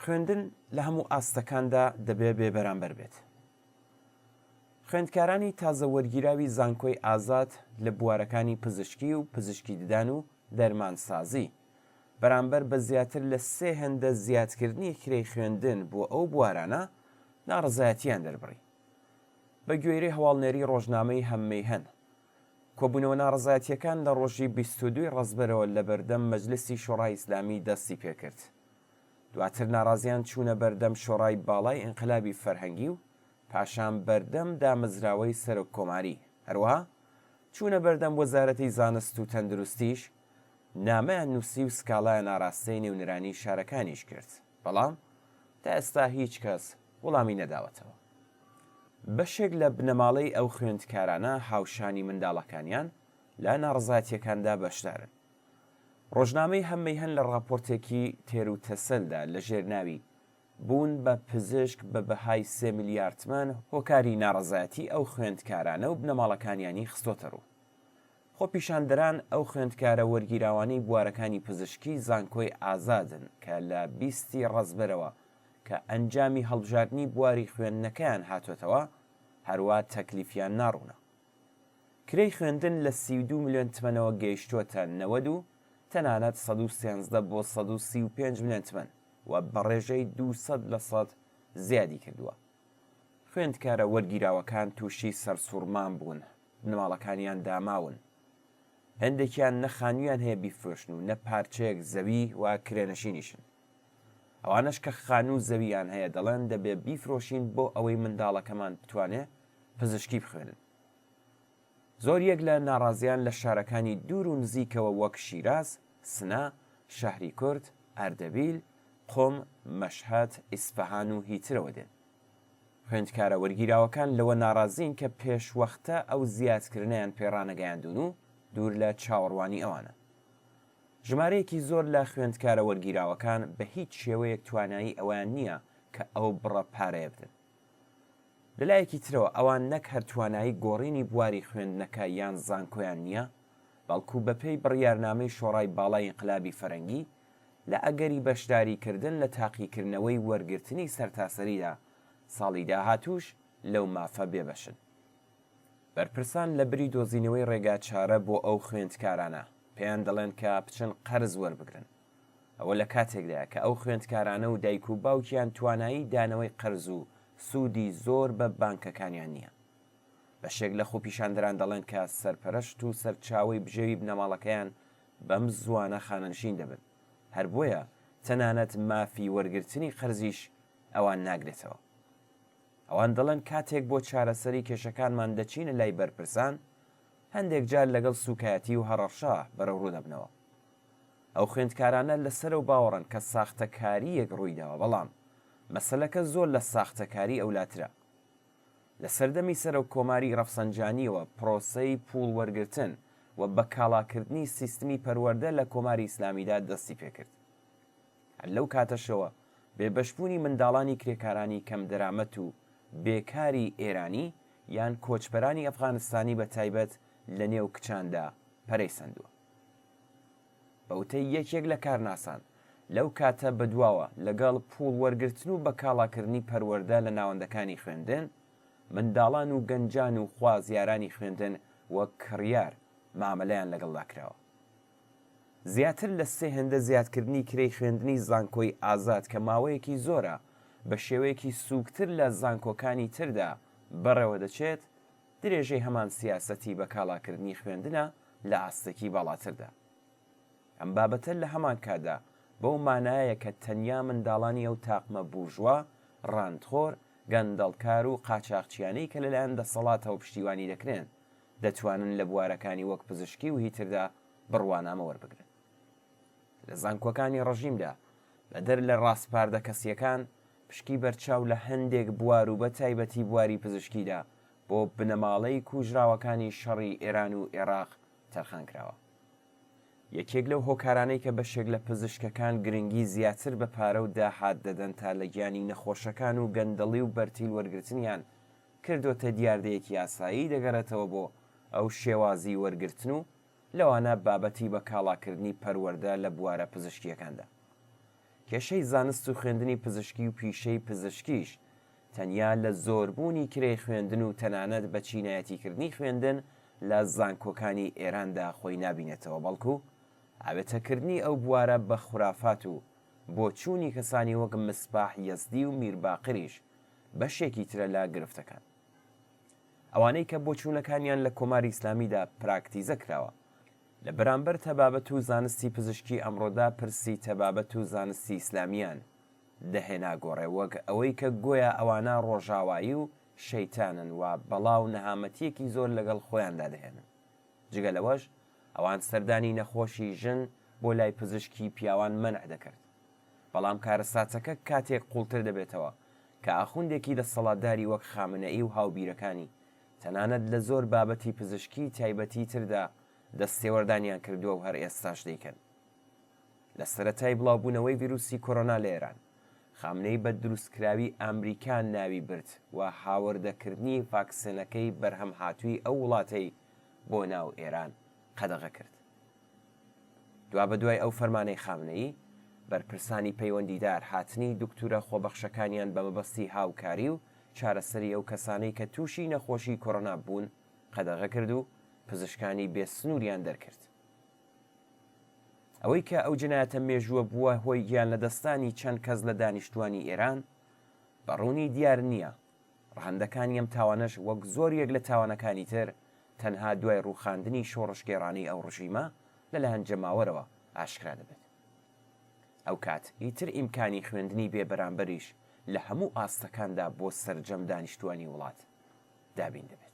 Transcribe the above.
خوێندن لە هەموو ئاستەکاندا دەبێ بێ بەرامبەر بێت. خوێندکارانی تازە وەرگیراوی زانکۆی ئازاد لە بوارەکانی پزیشکی و پزیشکی ددان و دەرمانسازی، بەرامبەر بە زیاتر لە سێ هێندە زیادکردنی کرێی خوێندن بۆ ئەو بوارانە، ناڕەزایەتییان دەربڕی. بە گوێرەی هەواڵنێری ڕۆژنامەی هەم میهەن، کۆبوونەوە ناڕەزایەتییەکان لە ڕۆژی 22 ی ڕەزبەرەوە لە بەردەم مەجلسی شۆڕای ئیسلامی دەستی پێکرد. دواتر ناڕازیان چوونە بەردەم شۆڕای باڵای ئینقلابی فەرهەنگی و پاشان بەردەم دامەزراوەی سەرۆک کۆماری، هەروەها چوونە بەردەم وەزارەتی زانست و تەندروستیش نامەیان نووسی و سکاڵایان ئاراستەی نێونرانی شارەکانیش کرد، بەڵام تا ئێستا هیچ کەس وڵامی نەداوەتەوە. بەشێک لە بنەماڵەی ئەو خوێندکارانە هاوشانی منداڵەکانیان لە ناڕەزایەتییەکاندا بەشدارن. ڕۆژنامەی هەم میهەن لە ڕاپۆرتێکی تێروتەسەلدا لە ژێر ناوی، بوون بە پزیشک بە بەهای سێ ملیار تمەن، هۆکاری ناڕەزایەتی ئەو خوێندکارانە و بنەماڵەکانیانی خستۆتە ڕوو. خۆپیشاندەران ئەو خوێندکارە وەرگیراوانەی بوارەکانی پزیشکی زانکۆی ئازادن کە لە 20 ی ڕەزبەرەوە کە ئەنجامی هەڵبژاردنی بواری خوێندنەکەیان هاتۆتەوە هەروا تەکلیفیان ناڕوونە. کرێی خوێندن لە 32 ملیۆن تمەنەوە گەیشتۆتە 90 و تەنانەت 113 بۆ 135 ملیۆن تمەن و بە ڕێژەی 200 لە سەد زیادی کردووە. خوێندکارە وەرگیراوەکان تووشی سەرسوڕمان بوون، بنەماڵەکانیان داماون. هێندێکیان نە خانوویان هەیە بیفرۆشن و نە پارچەیەک زەوی و کرێنشینیشن. ئەوانەش کە خانوو و زەوییان هەیە دەڵێن دەبێ بیفرۆشین بۆ ئەوەی منداڵەکەمان بتوانێ پزیشکی بخوێنن. زۆر یەک لە ناڕازیان لە شارەکانی دوور و نزیکەوە وەک شیراز، سنە، شەهری کورد، ئەردەبیل، قوم، مەشهەد، ئیسفەهان و هیترەوە دێن. خوێندکارە وەرگیراوەکان لەوە ناڕازین کە پێشوەختە ئەو زیادکردنەیان پێ ڕانەگەیاندوون و دوور لە چاوەڕوانی ئەوانە. ژمارەیەکی زۆر لە خوێندکارە وەرگیراوەکان بە هیچ شێوەیەک توانایی ئەوەیان نییە کە ئەو بڕە پارەیە بدەن. لە لایەکی ترەوە ئەوان نەک هەر توانایی گۆڕینی بواری خوێندنەکە یان زانکۆیان نییە، بەڵکو بەپێی بڕیارنامەی شۆڕای باڵای ئینقلابی فەرەنگی، لە ئەگەری بەشداریکردن لە تاقیکردنەوەی وەرگرتنی سەرتاسەریدا ساڵی داهاتووش لەو مافە بێبەشن. بەرپرسان لە بری دۆزینەوەی ڕێگاچارە بۆ ئەو خوێندکارانە، پێیان دەڵێن کە بچن قەرز وەربگرن. ئەوە لە کاتێکدایە کە ئەو خوێندکارانە و دایک و باوکیان توانایی دانەوەی قەرز و سوودی زۆر بە بانکەکانیان نییە. بەشێک لە خۆپیشاندەران دەڵێن کە سەرپەرەشت و سەرچاوەی بژێوی بنەماڵەکەیان بەم زووانە خانەنشین دەبن، هەر بۆیە تەنانەت مافی وەرگرتنی قەرزیش ئەوان ناگرێتەوە. ئەوان دەڵێن کاتێک بۆ چارەسەری کێشەکانمان دەچینە لای بەرپرسان، هەندێک جار لەگەڵ سووکایەتی و هەڕەشە بەرەوڕوو دەبنەوە. ئەو خوێندکارانە لەسەر ئەو باوەڕەن کە ساختەکارییەک ڕوویداوە، بەڵام مەسەلەکە زۆر لە ساختەکاری ئەولاترە. لە سەردەمی سەرۆک کۆماری ڕەفسەنجانییەوە پرۆسەی پووڵ وەرگرتن و بەکاڵاکردنی سیستمی پەروەردە لە کۆماری ئیسلامیدا دەستی پێکرد. هەر لەو کاتەشەوە بێبەشبوونی منداڵانی کرێکارانی کەمدەرامەت و بێکاری ئێرانی یان کۆچبەرانی ئەفغانستانی بە تایبەت لە نێو کچاندا پەرەی سەندووە. بە وتەی یەکێک لە کارناسان، لەو کاتە بەدواوە لەگەڵ پووڵ وەرگرتن و بەکاڵاکردنی پەروەردە لە ناوەندەکانی خوێندن، منداڵان و گەنجان و خوازیارانی خوێندن وەک کڕیار مامەلەیان لەگەڵدا کراوە. زیاتر لە سێ هێندە زیادکردنی کرێی خوێندنی زانکۆی ئازاد کە ماوەیەکی زۆرە بە شێوەیەکی سووکتر لە زانکۆکانی تردا بەڕێوەدەچێت، درێژەی هەمان سیاسەتی بەکاڵاکردنی خوێندنە لە ئاستێکی باڵاتردا. ئەم بابەتە لە هەمان کاتدا بەو مانایەیە کە تەنیا منداڵانی ئەو تاقمە بورژوا، ڕانتخۆر، گەندەڵکار و قاچاخچیانەی کە لەلایەن دەسەڵاتەوە پشتیوانی دەکرێن، دەتوانن لە بوارەکانی وەک پزیشکی و هیتردا بڕوانامە وەربگرن. لە زانکۆکانی ڕژیمدا، بەدەر لە ڕاسپاردە کەسییەکان، پشکی بەرچاو لە هەندێک بوار و بە تایبەتی بواری پزیشکیدا بۆ بنەماڵەی کوژراوەکانی شەڕی ئێران و ئێراق تەرخان کراوە. یەکێک لەو هۆکارانەی کە بەشێک لە پزیشکەکان گرنگی زیاتر بە پارە و داهات دەدەن تا لە گیانی نەخۆشەکان و گەندەڵی و بەرتیل وەرگرتنیان کردۆتە دیاردەیەکی ئاسایی دەگەڕێتەوە بۆ ئەو شێوازی وەرگرتن و لەوانە بابەتی بە کاڵاکردنی پەروەردە لە بوارە پزیشکییەکاندا. کێشەی زانست و خوێندنی پزشکی و پیشەی پزشکیش تەنیا لە زۆربوونی کرێی خوێندن و تەنانەت بە چینایەتیکردنی خوێندن لە زانکۆکانی ئێراندا خۆی نابینێتەوە بەڵکو ئاوێتەکردنی ئەو بوارە بە خورافات و بۆچوونی کەسانی وەک مسباح یەزدی و میرباقریش بەشێکی ترە لە گرفتەکان. ئەوانەی کە بۆچوونەکانیان لە کۆماری ئیسلامیدا پراکتیزە کراوە لە بەرامبەر تەبابەت و زانستی پزیشکی ئەمڕۆدا پرسی تەبابەت و زانستی ئیسلامیان دەهێنا گۆڕێ وەک ئەوەی کە گۆیا ئەوانە ڕۆژاوایی و شەیتانن و بەڵا و نەهامەتیەکی زۆر لەگەڵ خۆیاندا دەهێنن. جگە لەوەش ئەوان سەردانی نەخۆشی ژن بۆ لای پزیشکی پیاوان مەنع دەکرد. بەڵام کارەساتەکە کاتێک قوڵتر دەبێتەوە کە ئاخوندێکی دەسەڵاتداری وەک خامنەئی و هاوبیرەکانی تەنانەت لە زۆر بابەتی پزیشکی تایبەتی تردا دەستێوەردانیان کردووە و هەر ئێستاش دەیکەن. لە سەرەتای بڵاوبوونەوەی ڤیروسی کۆرۆنا لە ئێران، خامنەئی بە دروستکراوی ئامریکا ناوی برد و هاوردەکردنی ڤاکسێنەکەی بەرهەمهاتووی ئەو وڵاتەی بۆ ناو ئێران قەدەغە کرد. دوابەدوای ئەو فەرمانەی خامنەیی، بەرپرسانی پەیوەندیدار هاتنی دوکتورە خۆبەخشەکانیان بە مەبەستی هاوکاری و چارەسەری ئەو کەسانەی کە تووشی نەخۆشیی کۆرۆنا بوون قەدەغە کرد و پزشکانی بێ سنووریان دەرکرد. ئەوەی کە ئەو جەنایەتە مێژووە بووە هۆی گیانلەدەستدانی چەند کەس لە دانیشتووانی ئێران، بە ڕوونی دیار نییە. ڕەهەندەکانی ئەم تاوانەش وەک زۆریەک لە تاوانەکانی تر تەنها دوای ڕووخاندنی شۆڕشگێڕانەی ئەو ڕژیمە لەلایەن جەماوەرەوە ئاشکرا دەبێت. ئەوکات ئیتر ئیمکانی خوێندنی بێ بەرامبەریش لە هەموو ئاستەکاندا بۆ سەرجەم دانیشتووانی وڵات دابین دەبێت.